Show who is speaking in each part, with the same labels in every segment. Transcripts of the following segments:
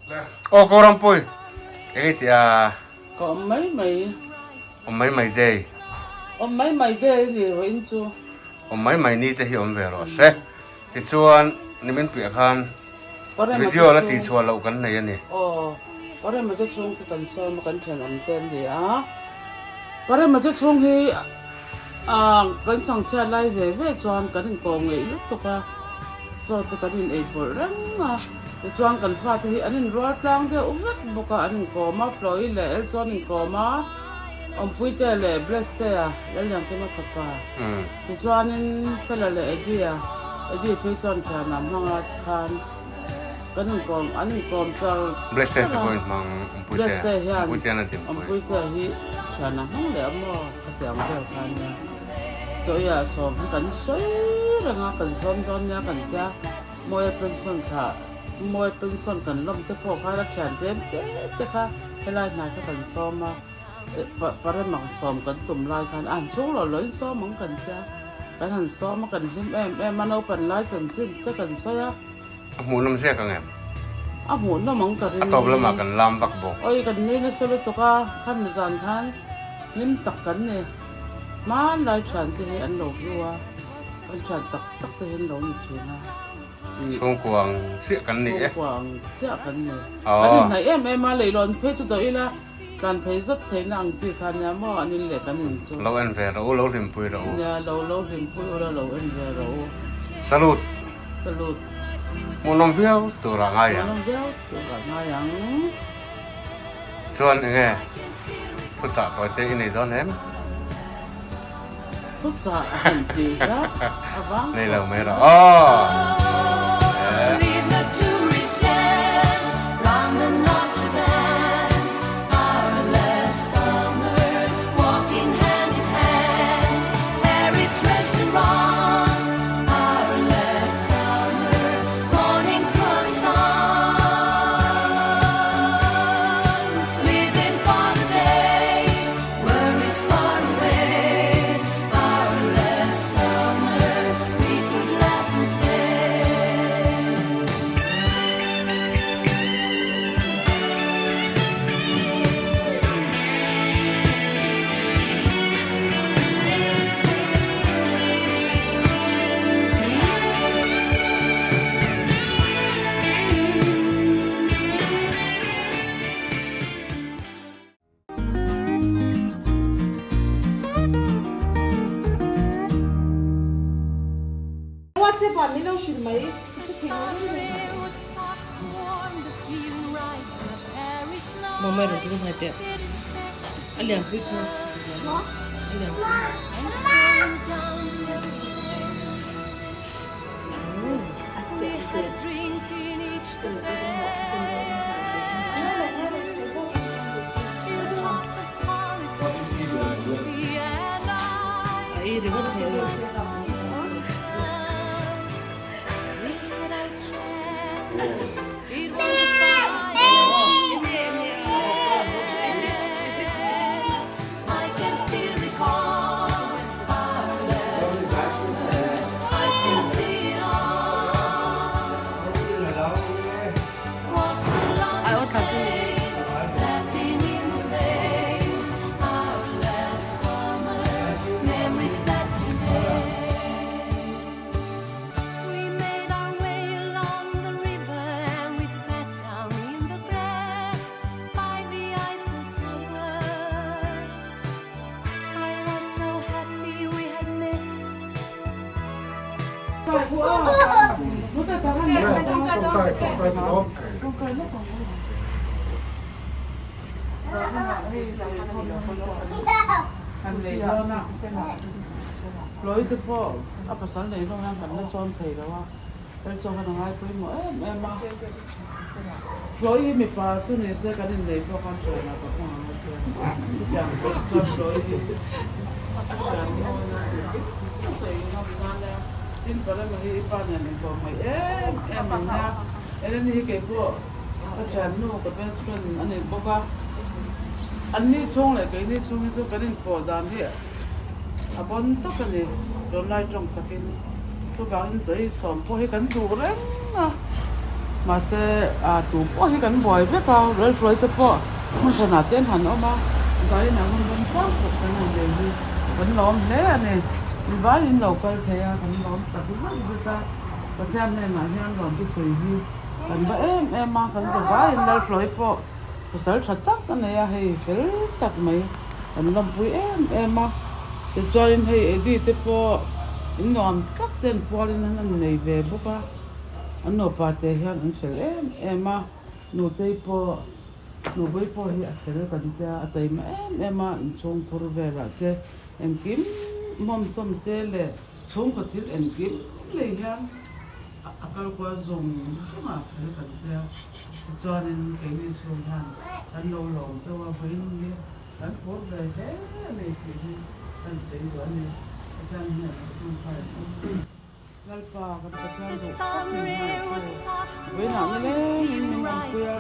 Speaker 1: Aw Korampui, eng i tih a?
Speaker 2: Ka awm mai mai.
Speaker 1: Awm mai mai day.
Speaker 2: Awm mai mai day a ni vawiin chu.
Speaker 1: Awm mai mai ni te hi awm ve rawh se. Tichuan nimin piah khan video la tihchhuah loh kan nei a ni.
Speaker 2: Aw, Parema te chhung chu kan sawm a, kan thenawm te an ni a. Parema te chhung hi kan chhangchhiat lai ve ve chuan kan inkawm ngeih lutuk a, chaw te kan in ei pawlh reng a. Tichuan kan fate hi an inrual tlang deuh vek bawk a, an inkawm a, Floyi leh El chuan inkawm a, Awmpuite leh Blesstea, Lalliankima fapa. Tichuanin Fela leh Eddie-a, Eddie phei chuan thianah hmanga khan kan inkawm, an inkawm char
Speaker 1: Blesstea te pawhin hmang, Awmpuitea, Awmpuitean a dinpui.
Speaker 2: Awmpuitea hi thianah hmang leh a maw khatiang vel kha nia. Chawiah sawm hi kan sawi reng a, kan sawm dawn nia kan tia. Mawia pension thlah, Mawia pension kan lawm te pawh khan a thian tlem te te kha helai hna kha kan sawm a, Parem ang sawm kan tum lai khan a han chhung lo lo in sawm ang kan tia, kan han sawm a kan hlim em em a, naupan lai chanchin te kan sawi a.
Speaker 1: A hmuhnawm ziak ang em?
Speaker 2: A hmuhnawm ang ka ring.
Speaker 1: A tawp lamah kan lam vak bawk.
Speaker 2: Awi kan nui nasa lutuk a, khan mizan khan hlim tak kan ni. Hmanlai thian te hi an lo hlu a, kan thian tak tak te hi an lo ni thin a.
Speaker 1: Chhungkua ang chiah kan ni e.
Speaker 2: Chhungkua ang chiah kan ni. Kan inhnaih em em a, leihlawn phei chu dawh ila tlan phei zawt theihna ang chi kha nia maw an in leh kan in chu.
Speaker 1: Lo en ve rawh u, lo hlimpui rawh u.
Speaker 2: Nia, lo lo hlimpui ula lo en ve rawh u.
Speaker 1: Salute.
Speaker 2: Salute.
Speaker 1: Hmuhnawm viau turah ngai ang.
Speaker 2: Hmuhnawm viau turah ngai ang.
Speaker 1: Chuan enge thuchah tawi te i nei dawn em?
Speaker 2: Thuchah a han ti hian a vang
Speaker 1: Nei lo mai rawh aw.
Speaker 3: WhatsApp ah min lo hrilh mai ka hre thei lo reng reng.
Speaker 4: Mama rawn tum nghal teh. A lian pui kha. A lian pui. A ei ringawt thei a ni.
Speaker 2: Hlawih te pawh a pasal nei hlawm hian kan la sawn thei lo a. Hei chu kan ngai pawimawh em em a, Hlawih hi mipa chu ni se kan innei pawh khan hriat ah ka hmang ang a chuan chutiang pawh chuan Hlawih hi a hriat mawi a tih ka sawi ngam nan a, tin Parema hi i pa nen inkawm ngaih em em ang nia, Eleni hi kei pawh ka thiannu ka best friend a ni bawk a, anni chhung leh keini chhung hi chu kan inpawh dan hi A bawn tawp a ni, tunlai tawng takin chuvangin chawi sawm pawh hi kan duh reng a. Mahse tu pawh hi kan buai vek a, Lalhruai te pawh hmun hranah te an han awm a, zainah hun remchang tak kan han nei hi kan lawm hle a ni. Mivaiin lo kal thei a, kan lawm tak zet zet a, Pathian hnenah hian rawn thusawi hi kan va em em a, kan zavaiin Lalhruai pawh pasal tha tak a nei a, hei fel tak mai kan lawmpui em em a. Tichuanin hei Eddie te pawh in nuam tak te an pualin an han nei ve bawk a. An nupa te hian an fel em em a, nutei pawh nupui pawh hi a fel kan tia a taima em em a, inchhungkhur velah te engkim hmawmsawm te leh chhungkaw thil engkim lei hian a kal kual zawng zawng a fel kan tia, tichuanin keini chhung hian kan lo lawm chauh a, vawiin hi kan phur ve hle a ni tih hi kan sawi duh a ni, Pathian hian a tawngtai ang. Lalpa kan Pathian duh tak min hmangaih tu vawiinah nilengin min awmpui a,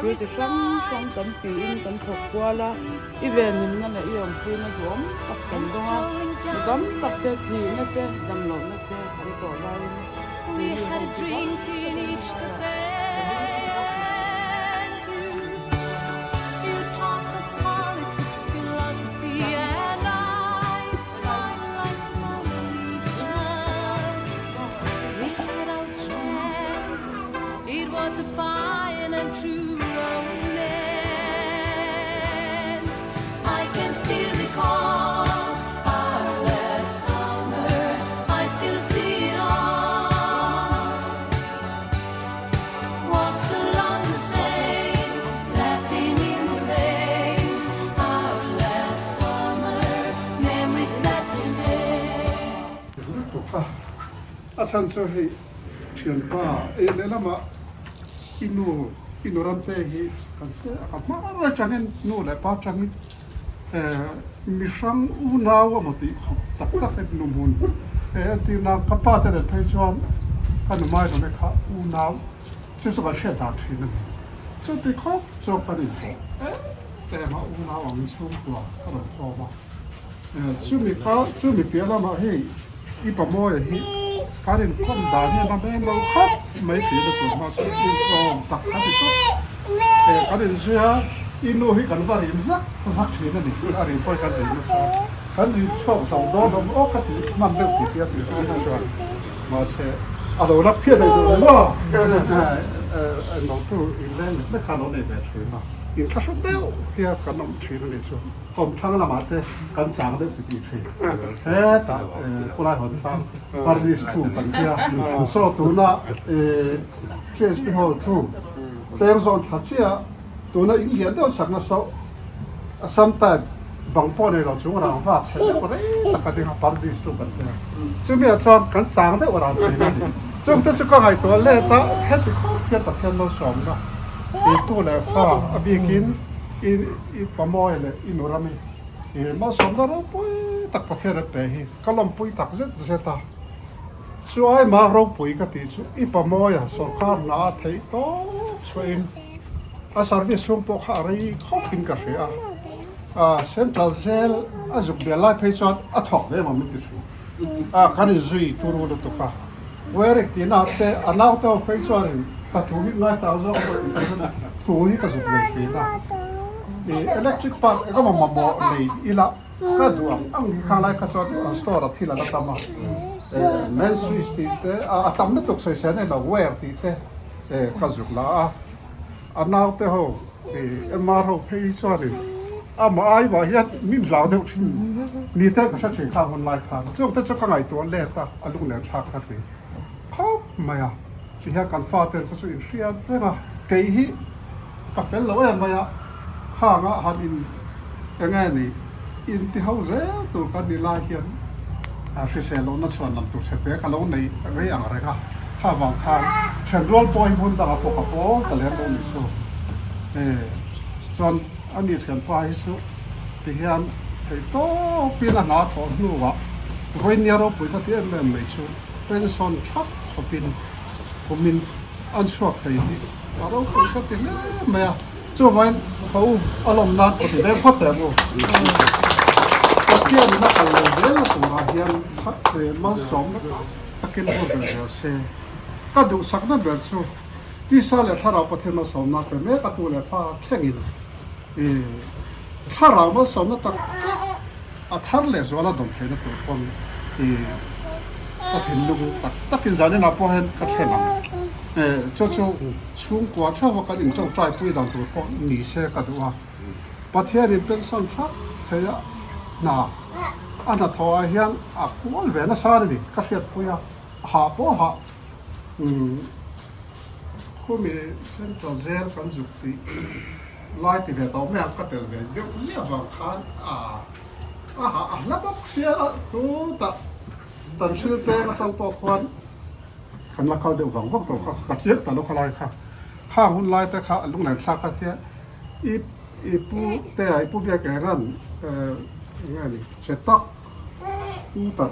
Speaker 2: thil chi hrang hrang kan tiin kan thawk kual a, i venhimna leh i awmpuina duhawm tak kan dawng a, mi tam tak te thihna te damlohna te an tawh laiin keini ho chu dam takin hmaiah
Speaker 5: A chhan chu hei thianpa ei lehlamah i nu i nu ram te hi kan ka hma atangin nu leh pa atangin mihrang unau emaw tih khawp tak tak in nu hmun entir nan ka pa te nen phei chuan ka nu mai rawh kha unau chu chu kan hriat dan thin a ni chuti khawp chuan kan inpawh em em a unau ang chhungkua ka rawn khawm a. Chumi kha chumi piah lamah hei i pamawia hi kan inkawm dan hian a men lo khawp mai tih na tur hma chu inkawm tak a ti tawp. Kan inzui a i nu hi kan va rim zak zak thin a ni a rim pawh hi kan rim nasa kan rim chhuak zo dawn awm aw ka ti hman deuh tih hi a ti thin a chuan mahse a lo la phiat ei duh lo maw englo tu inleng lek lek kha a lo nei ve thin a inthlahrung deuh hian kan awm thin a ni chu. Kawmthlang lamah te kan chang deuh ti tih thin. Hetah khawlai hawn thlang Parlis thu kan tia. Saw tuna CHP Hall thu peng zawn thla chiah tuna in lian deuh sakna saw Assam type bang pawh nei lo chung rangva chhe deuh rei tak a ding a Parlis thu kan tia. Chumi ah chuan kan chang deuh ran thin a ni. Chungte chu ka ngaihtuah let a heti khawp hian Pathian malsawmna tu leh fa a bikin i I pamawi leh i nu rami i malsawmna ropui tak Pathian a pe hi ka lawmpui tak zet zet a. Chu aima ropui ka tih chu i pamawia sawrkar hna a theih tawp chhuahin a service chhung pawh kha a rei khawp in ka hria a. Central Jail a zuk bial lai phei chuan a thawk ve emaw min ti thin a, kan inzui turu lutuk a. Werik tihna te a naute ho phei chuanin ka thu hi ngaichang zawk pawh tih tur chuan thu hi ka zuk nei thin a. Ih electric part eng emaw mamawh nei ila ka duh ang ang hi kha lai kha chuan store ah thil a la tam a. Main switch tih te a tam lutuk sawisel nei lo wire tih te ka zuk la a. A naute ho ih MR ho phei hi chuanin amah ai mah hian min hlau deuh thin ni te ka hre thin kha hun lai khan chung te chu ka ngaihtuah let a a lunglen thlak kha ti khawp mai a ti hian kan fate chu chu inhriat reng a kei hi ka fel lo em mai a khanga han in eng nge ni inti ho zel tur kan ni lai hian a hrisel lohna chhuan lam tur chhe te ka lo nei rei ang reng a kha vang khan thenrual pawh hi hmun dangah pawh ka pawl ta lem lo ni chu e chuan a ni thianpa hi chu ti hian thei tawpin a hna thawh hnuah vawinia ropui ka ti em em mai chu pension thap khawpin kumin an chhuak thei hi a ropui ka ti hle mai a chuvangin ka u a lawm nan ka ti ve phawt teh ang u Pathian in a kal lo zel na turah hian malsawmna tam takin hmu ve zel se ka duhsakna ber chu. Tisa leh thlarau Pathian malsawmna pe mek a tu leh fa thlengin i thlarau malsawmna tak tak a thar leh zual a dawm theihna tur pawn i ka thinlung tak takin zaninah pawh hian ka thlen ang. Chu chu chhungkua theuha kan intawngtai pui dan tur pawh ni se ka duh a. Pathianin pension thak thei a hna a hnathawh ah hian a kual ve nasa a ni ka hriatpui a, hah pawh hah khumi central jail kan zuk tih lai ti ve tawh mai ang ka tel ve deuh ziah vang khan a a hah a hla bawk sia a chutah tan hril peng atang pawh khuan kan la kal deuh vang vang tawh kha ka chiang ta lo khalai kha khang hun lai te kha a lunglen thlak a tia I i pu te a i pu biak eng an eng nge ni che tak scooter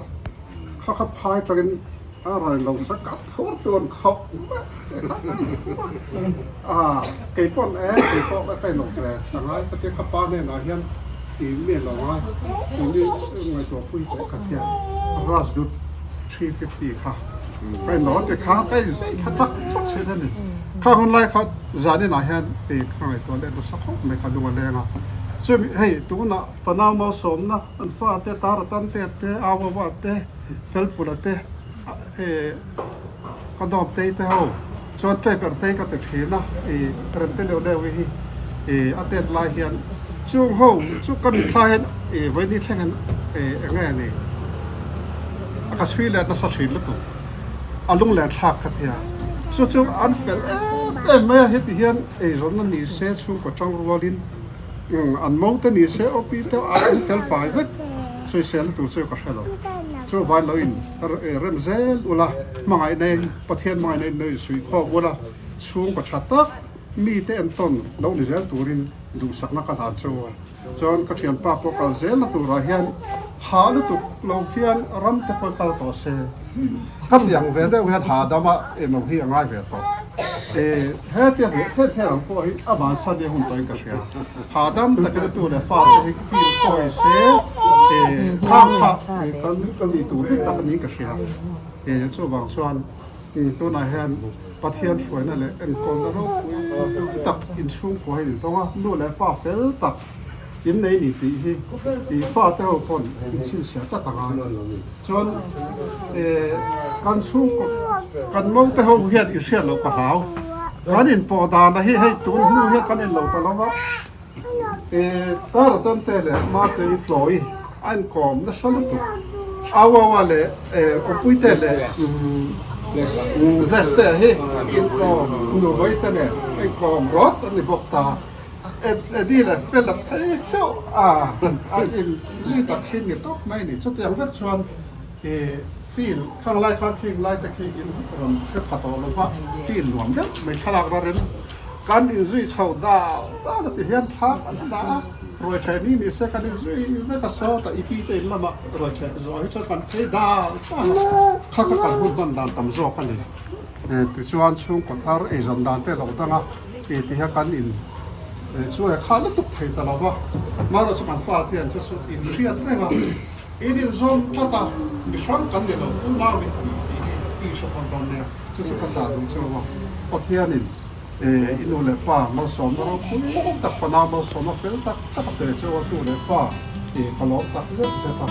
Speaker 5: kha kha phai tangin a rawn lo sa kat phur tur khawp a kei pawn e kei pawh ka kai lo ve a ngai ka tia ka pa hnenah hian i mi lo ngai i mi ngaihtuah pui teh ka tia Rajdoot 350 kha ka inlo a ti kha ka inzei kha tak tak thin a ni kha hun lai kha zanin ah hian ei ka ngaihtuah leh nasa khawp mai kha lung a leng a chumi hei tunah fanau malsawmna an fa te tar atan te te au awa te felpula te ka dawm tei te ho chuan taper te ka ti thin a i rem te leuh leuh hi i a tet lai hian chung ho chu ka mitthla hian i vawiin thleng hian eng nge ni a ka chhui let nasa thin lutuk a lunglen thlak ka tia chu chu an fel em em mai a heti hian eizawnna ni se chhungkaw tang rualin an mo te ni se aw pi te an fel fai vek sawisel na tur chu ka hre lo chu vai lo in rem zel ula hmangaih nei Pathian hmangaih nei nei suih khawk ula chhungkaw tha tak mite entawn lo ni zel turin duhsakna ka hlan chu a. Chuan ka thianpa pawh kal zelna turah hian hah lutuk lo hian ram te pawh kal tawh se. Ka tiang ve deuh hian hahdama emaw hi a ngai ve tawh. Hetia ve heti ang pawh hi a vansan hi hun tawhin ka hria. Hahdam takin a tu leh fa te hi kil kawi se khang kha kan ka ni tur dik tak niin ka hria. Chuvang chuan tunah hian Pathian hruaina leh enkawlna ropui tak inchhungkua hi an intawng a, nu leh pa fel tak in nei ni tih hi i fate ho pawn in chhinchhiah tlat a ngai. Chuan kan chhungkaw kan naute ho hian i hriat loh ka hlau. Kan inpawh dan a hi hei tun hnu hian kan inlo ta lo va, Tara Tante leh Mate i Flawi a inkawm nasa lutuk. Auaua leh Awpuite leh Leste hi inkawm Nuvaite nen inkawm rawt an ni bawk ta. Eddie leh Fela phei chauh a an inzui tak hi ni tawp mai a ni. Chutiang vek chuan field khang lai khan khing lai te khi in rawn hre pha tawh lo va, field nuam deuh mai thlalak ra rem Kan inzui chho dal dal a ti hian thla an la a, ruaitheh ni ni se kan inzui vek a sawt a, i pi te in lamah ruaitheh zawh hi chuan kan phei dal dal a, kha kha kan hun hman dan tam zawk a ni. Tichuan chhungkaw thar eizawn dan te a lo dang a, ti hian kan in chu e kha lutuk thei ta lo va, marawh chu kan fate hian chu chu inhriat reng a, in inzawm tlat a, mi hrang kan ni lo, unau in tih tih hi i inhre phawt dawn nia, chu chu ka zah duh chauh a, Pathianin. I nu leh pa malsawmna ropui tak fanau malsawmna fel tak tak a pe cheu a, tu leh pa i ka lawm tak zet zet a,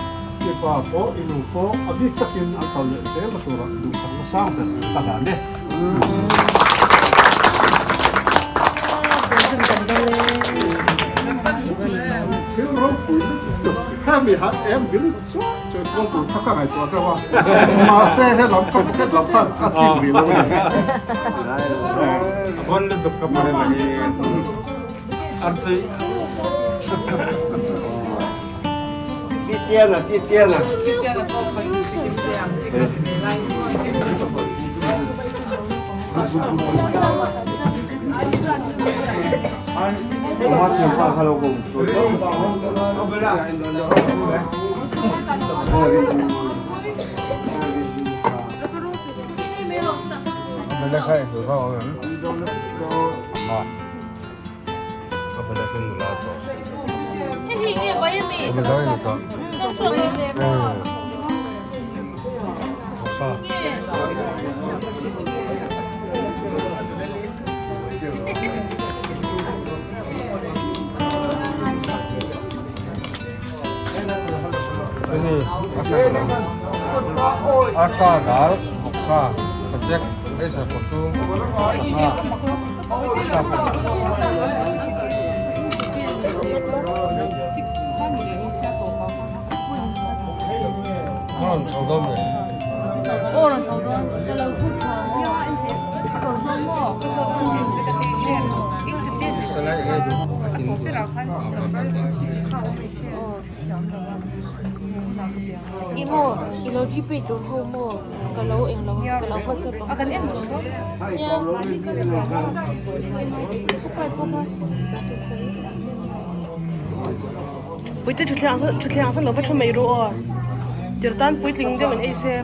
Speaker 5: i pa pawh i nu pawh a bik takin an kal leh zelna turah duhsakna sang ber ka dan e. Thil ropui lutuk hemi han em bil chuan chuan kawng tur kha ka ngaihtuah deuh a, mahse helam ka pocket lam khan a tling rih lo a ni.
Speaker 1: A bon lutuk ka hmu mai. Artui. Titiana, Titiana. Ka hre lo. Arsa dal vawksa sachek eisa pawh chu sangha arsa pawh. A rawn chho dawn ve.
Speaker 4: Aw rawn chho dawn. Ka lo phut tha maw. I maw i lo gpay tur ho maw ka lo eng lo ka lo whatsapp ang che nia
Speaker 3: Puite thutthleng sawn thutthleng sawn lo va thu mai ru aw tir tan puitling deuh in ei se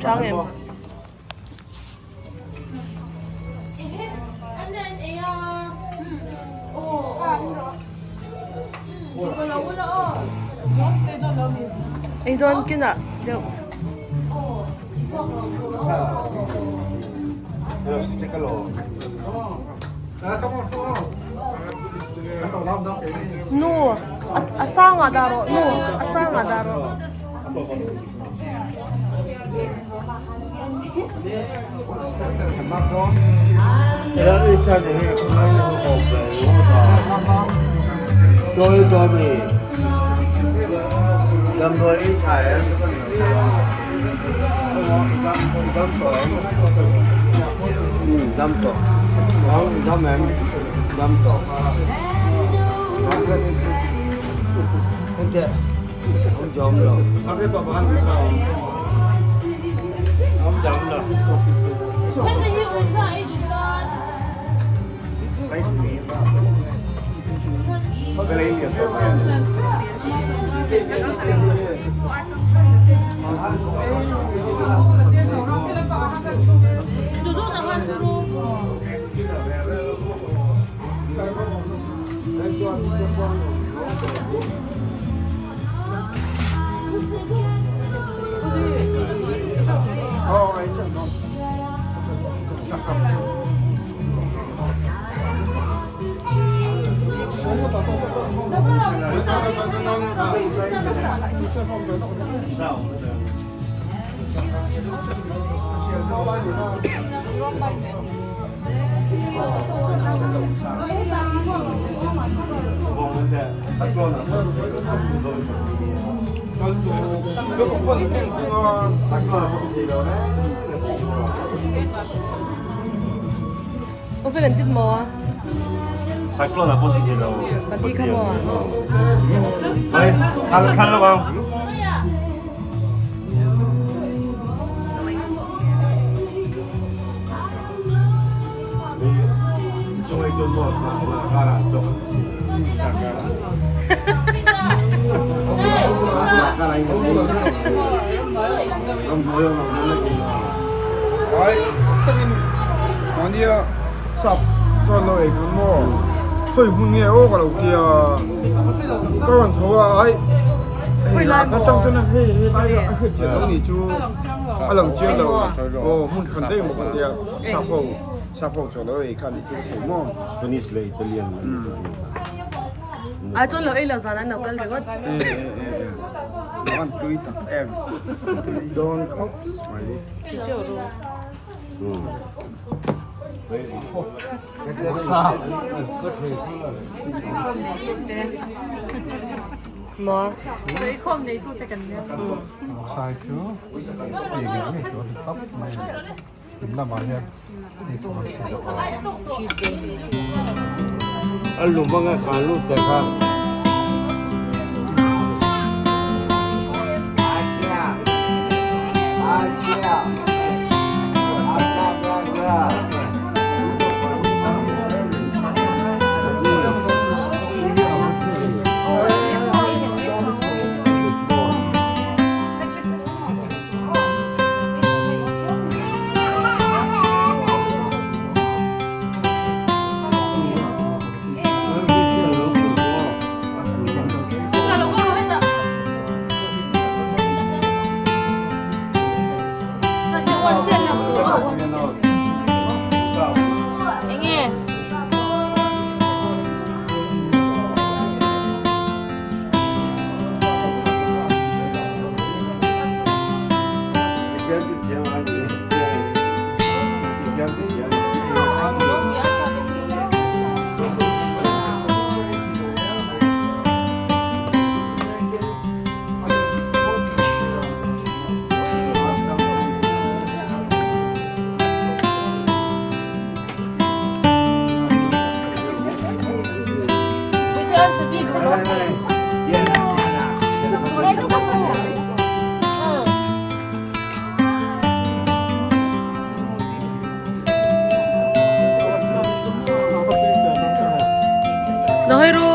Speaker 3: chang em. Ei dawn kinah deuh. Nu a sangah dah rawh nu a sangah dah rawh. Oven an tit maw? Pali kha maw? A chuan lo ei lo zan an lo kal ringawt. Maw? Lo hawi ru.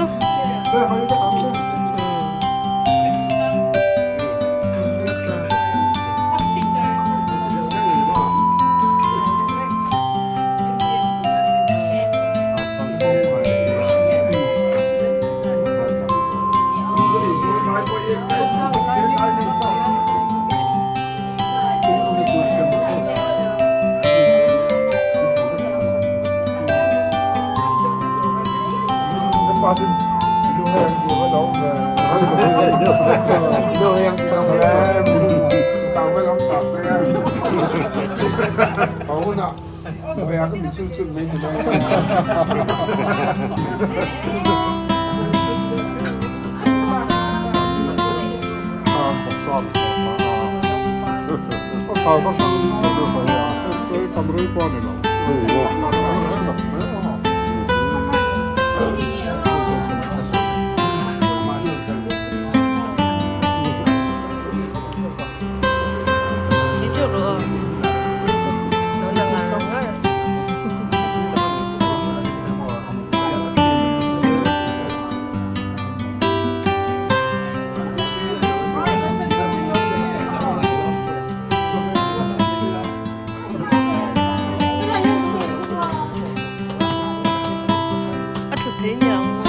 Speaker 3: A thut thei nia ang a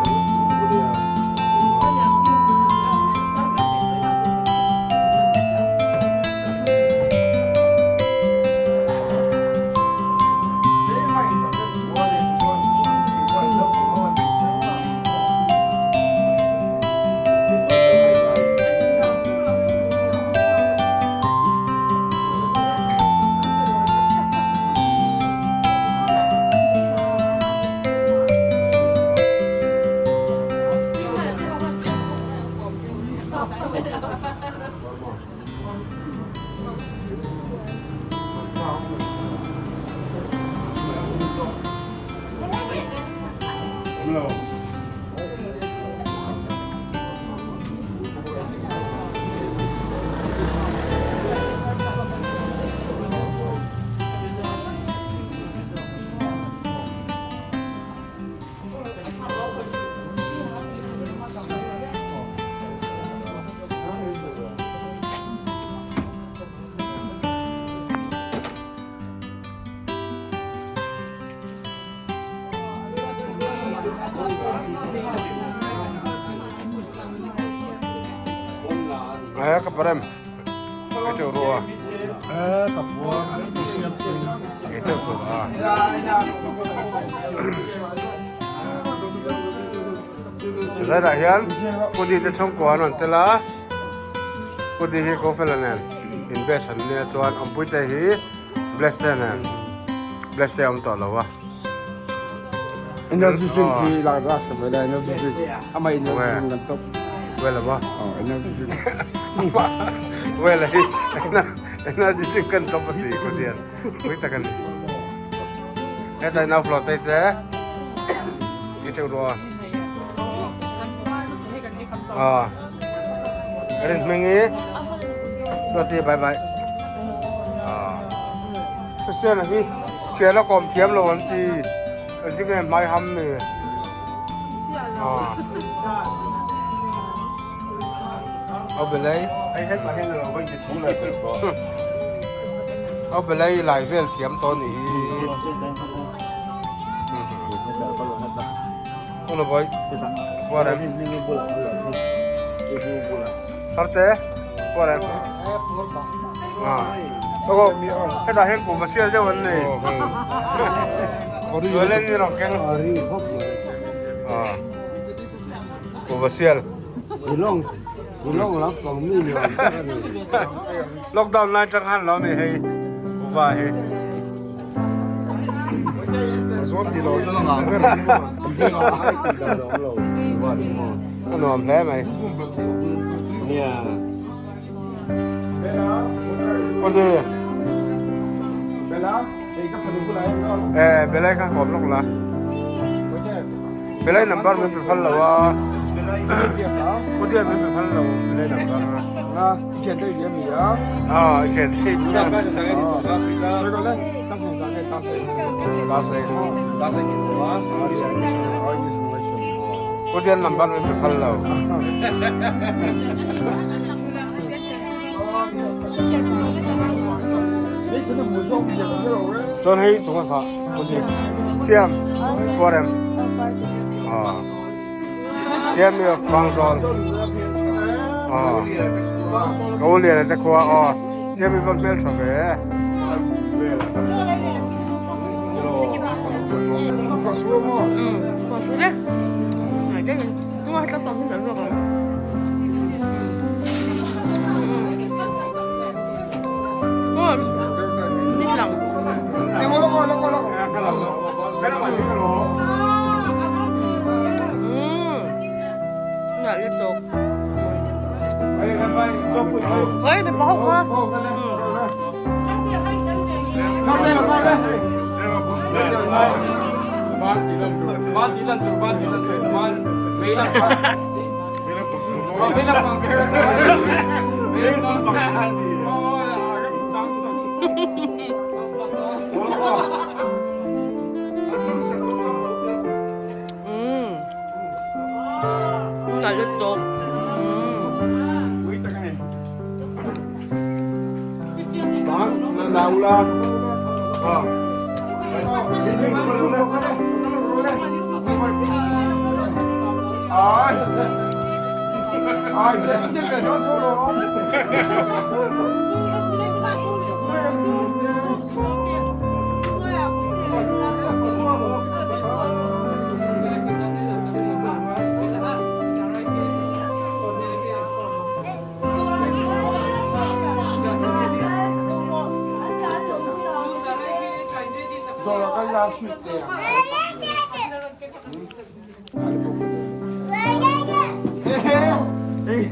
Speaker 3: ti.
Speaker 1: Eh ka parem. Ito rua.
Speaker 5: Eh ka pua siam siam.
Speaker 1: Ito rua. Zailah hian Pudi te chhungkua an rawn tel a, Pudi hi Kawfela nen invest an nia chuan Ampuite hi Bless te nen Bless te a awm tawh lo a.
Speaker 6: Energy drink hi lak dah sa mai lai energy drink amah energy drink kan top.
Speaker 1: Well a ma.
Speaker 6: Oh energy drink.
Speaker 1: Well a hi energy drink kan top a ti Pudi an pui tak a ni. Hetlai nau float te te i teuh ruah a a rin hming i chuan ti bye bye a Christian hi thian a kawm thiam lo an ti engtin nge hmai ham ni a a belai. Aw belai lai vel thiam tawh a nih hi. Aw boy. Kuarem. Tharte. Kuarem. Aw hetah hian kuhva sial deuh an nei. Tualen ni rawng keng. Kuhva sial.
Speaker 6: Shillong Shillong lam pang mi ni awm tak a ni.
Speaker 1: Lockdown lai tang khan lo ni hei kuhva hi.
Speaker 6: Zawn ti lo chuan a ngah ber ang maw? Ai tih dan a awm lo kuhva chu maw?
Speaker 1: A nuam hle mai.
Speaker 6: Nia.
Speaker 1: Awle. Eh belai kha kawm lawk la. Belai number min pe phal lo a. Udian min pe phal lo belai number. Ah i thian thei. Udian number min pe phal lo. Chuan hei tunga kha Siam Kuarem Siam mi Vangzawl Ka u lian te khua aw Siam mi vawn hmel tha ve.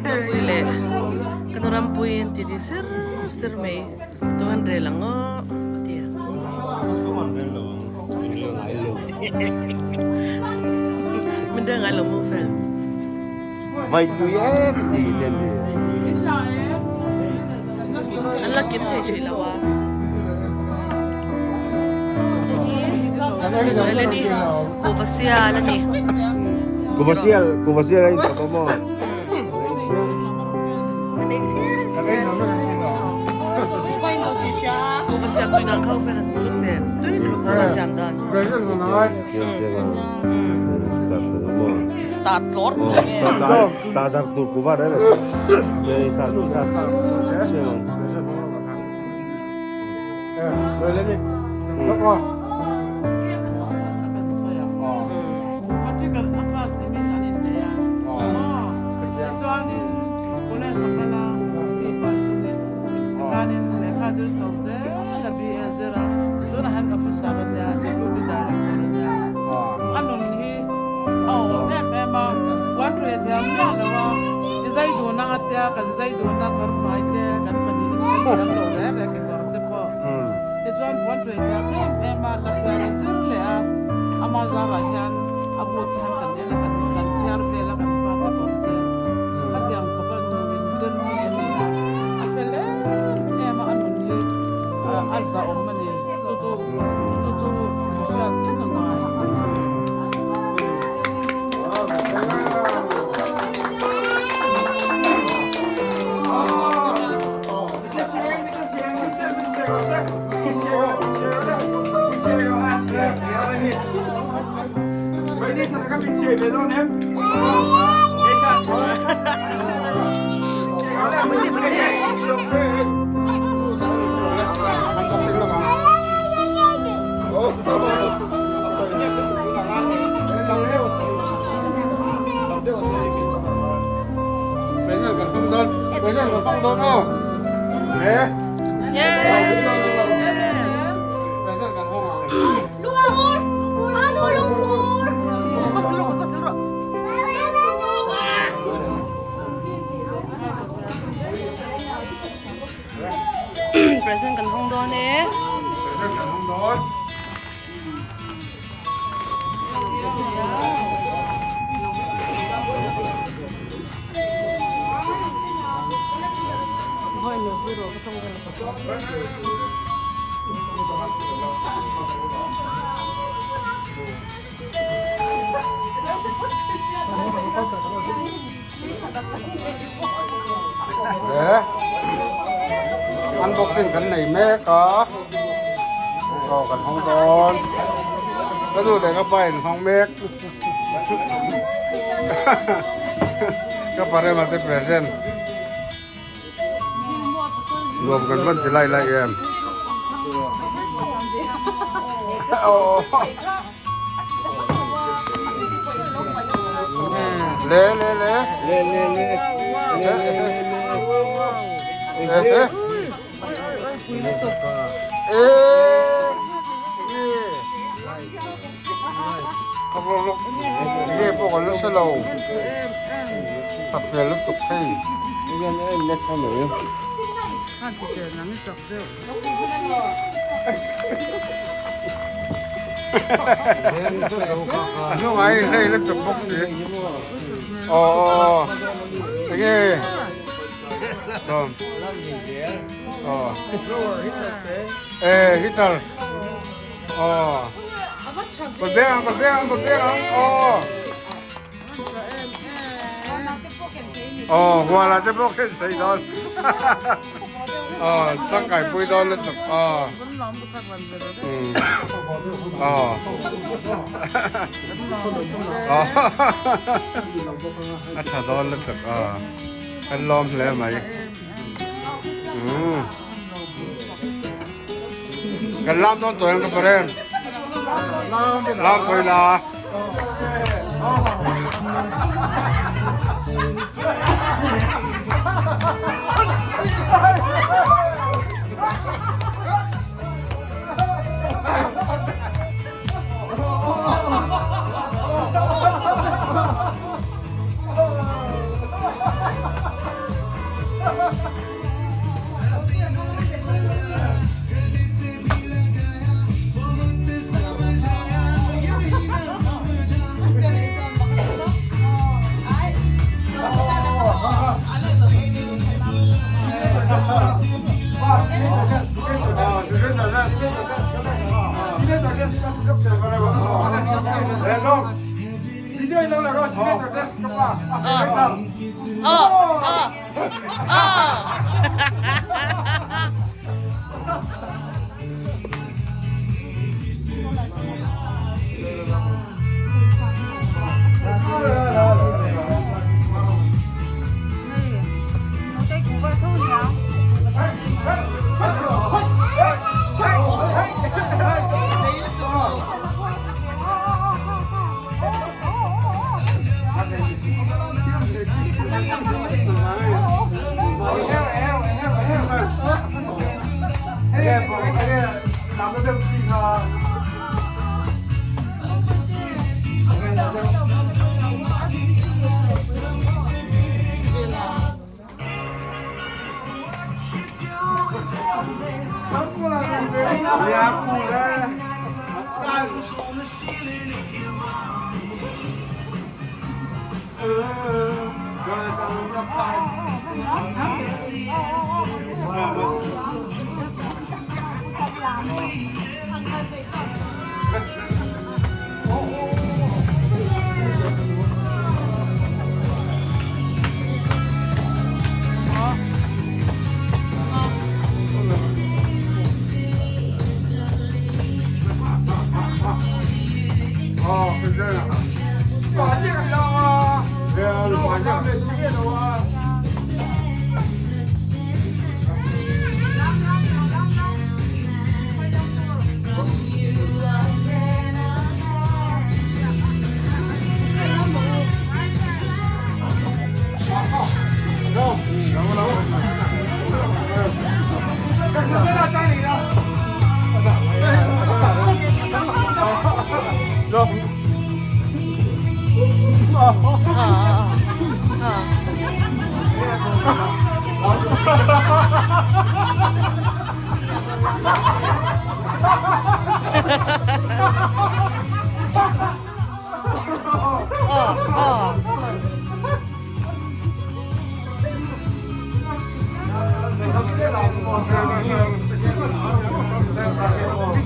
Speaker 3: Chawpui leh ka nu rampuiin ti ti ser ser mai chuan rel ang aw a ti a. Min rel ngai lo maw fel.
Speaker 6: Vai tui em ti te ni.
Speaker 3: An la kim thei hrih lo a. Eleni Kuvasial a ni.
Speaker 6: Kuvasial, Kuvasial a inchawp a maw?
Speaker 3: Kuvasial tui dan kha fel a tuk nen. Tui tak Kuvasial dan. Ta tlawr
Speaker 6: Ta dak tur kuva da le. Ta ta
Speaker 3: Present kan hawng dawn e.
Speaker 1: Present kan hawng dawn. Unboxing kan nei mek a aw kan hawng dawn ka nu leh ka pa in hawng mek ka parema te present nuam kan van ti lai lai em Le le le.
Speaker 6: Le le le. Le le le le.
Speaker 1: Nge pawh kan la hre lo. That hmel lutuk hei. A hnungah hi hlei lutuk bawk si. Aw aw enge sawm aw e heater aw kawt veng ang kawt veng ang kawt veng ang aw aw huala te pawh khen thei dawn. Aw tangkai pui dawn lutuk aw aw a tha dawn lutuk aw kan lawm hle mai kan lam dawn tawh em ka parem lam tawh ila.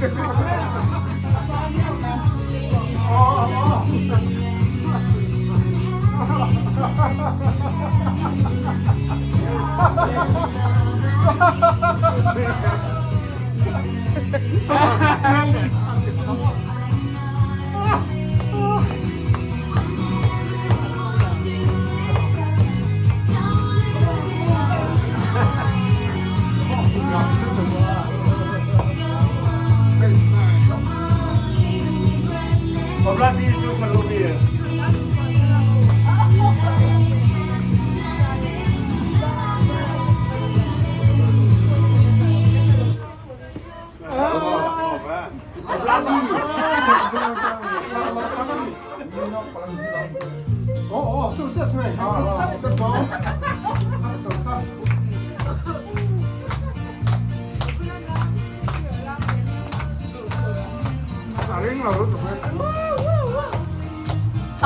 Speaker 3: A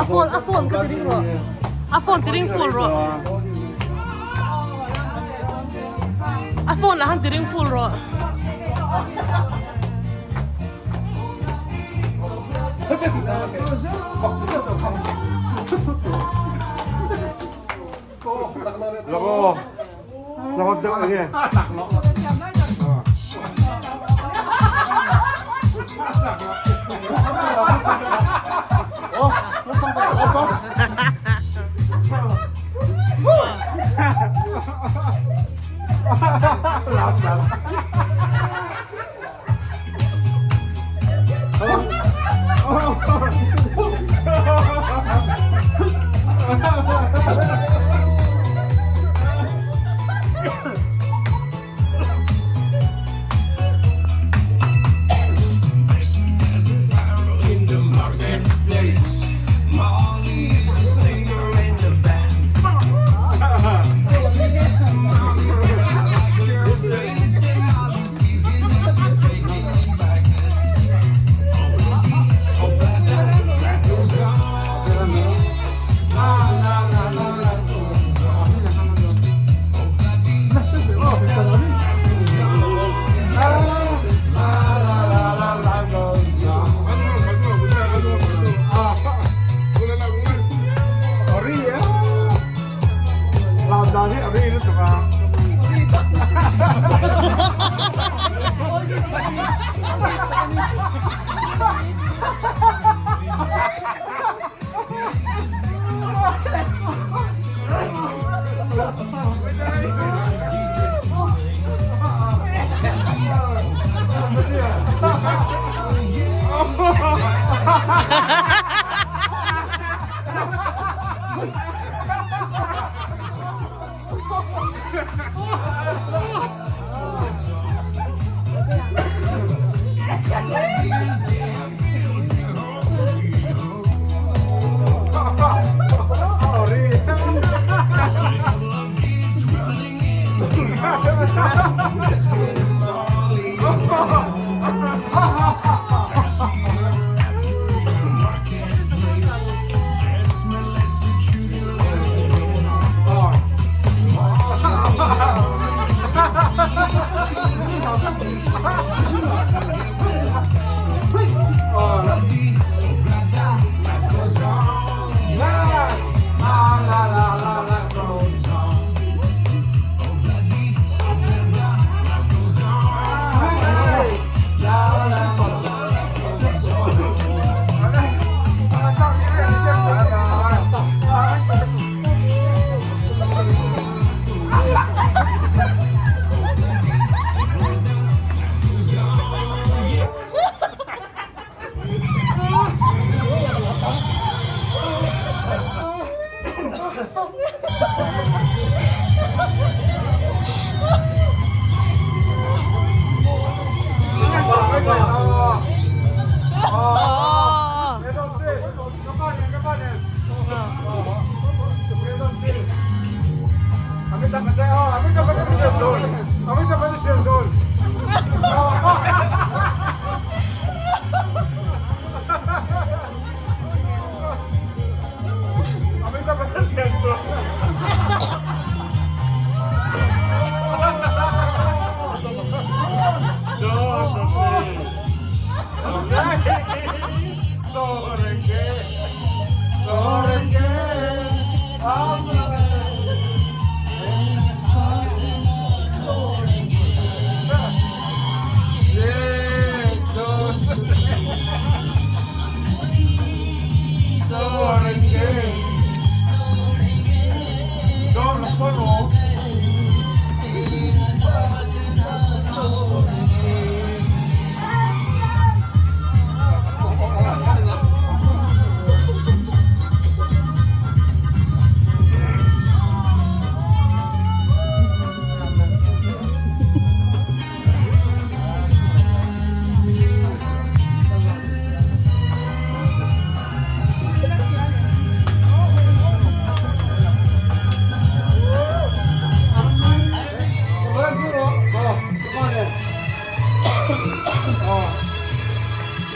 Speaker 3: phone a phone ka ti ring rawh a phone ti ring full rawh a phone ah han ti ring full rawh.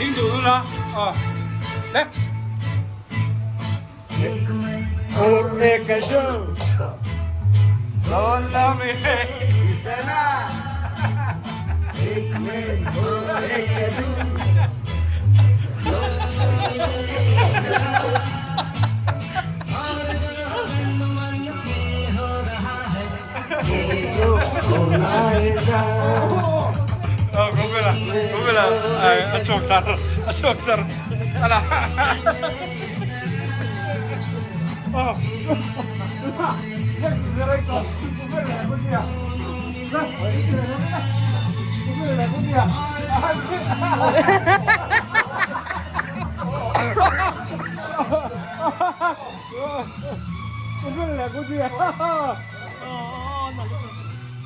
Speaker 1: Ding duh ula aw le. A chhuak tar a chhuak tar ala.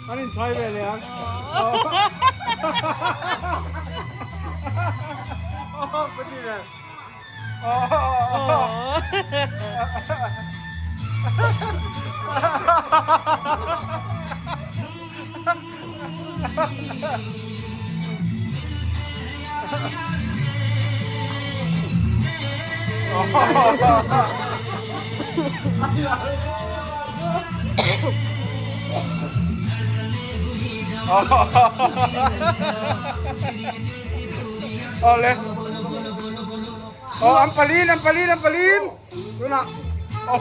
Speaker 1: An inchhai ve leh ang. Awle. Aw an palin an palin an palin tunah aw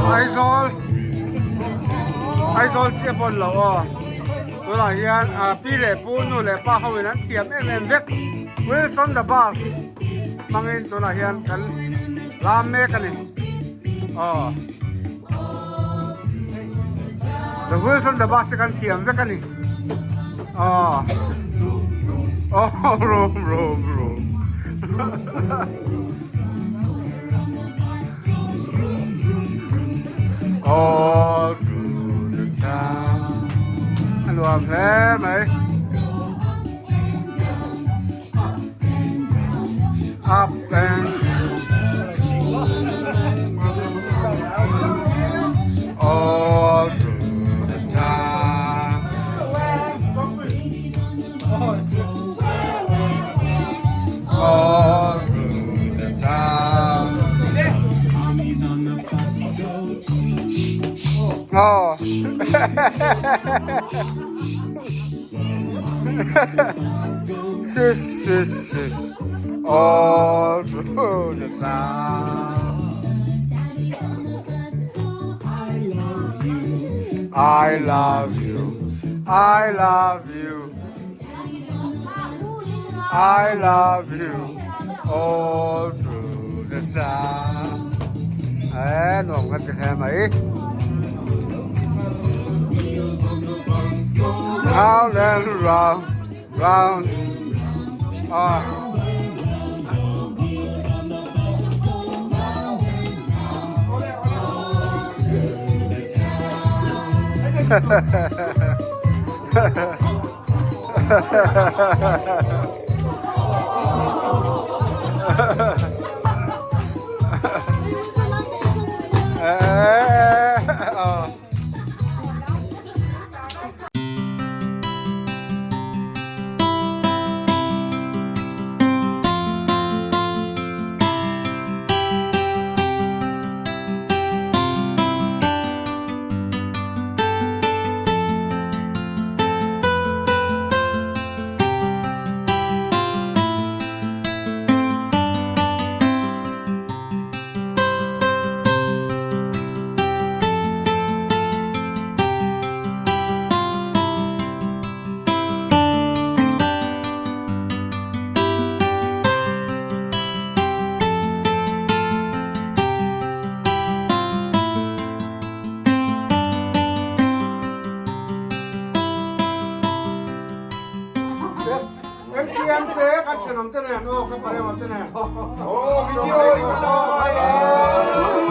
Speaker 1: Aizawl Aizawl chiah pawh ni lo aw tunah hian ah pi leh pu nu leh pa ho in an thiam em em vek Wilson the bus hmangin tunah hian kan lam mek a ni aw the Wilson the bus hi kan thiam vek a ni aw aw rum rum rum. All through the town a nuam hle mai up and all through the town all through the town aw swish swish swish all through the town I love you I love you I love you all through the town Ê, nuam kan ti hle mai. Round and round, round. Ah. MTM te kan thenawm te nen aw ka parema te nen.
Speaker 6: Oh, video i lo.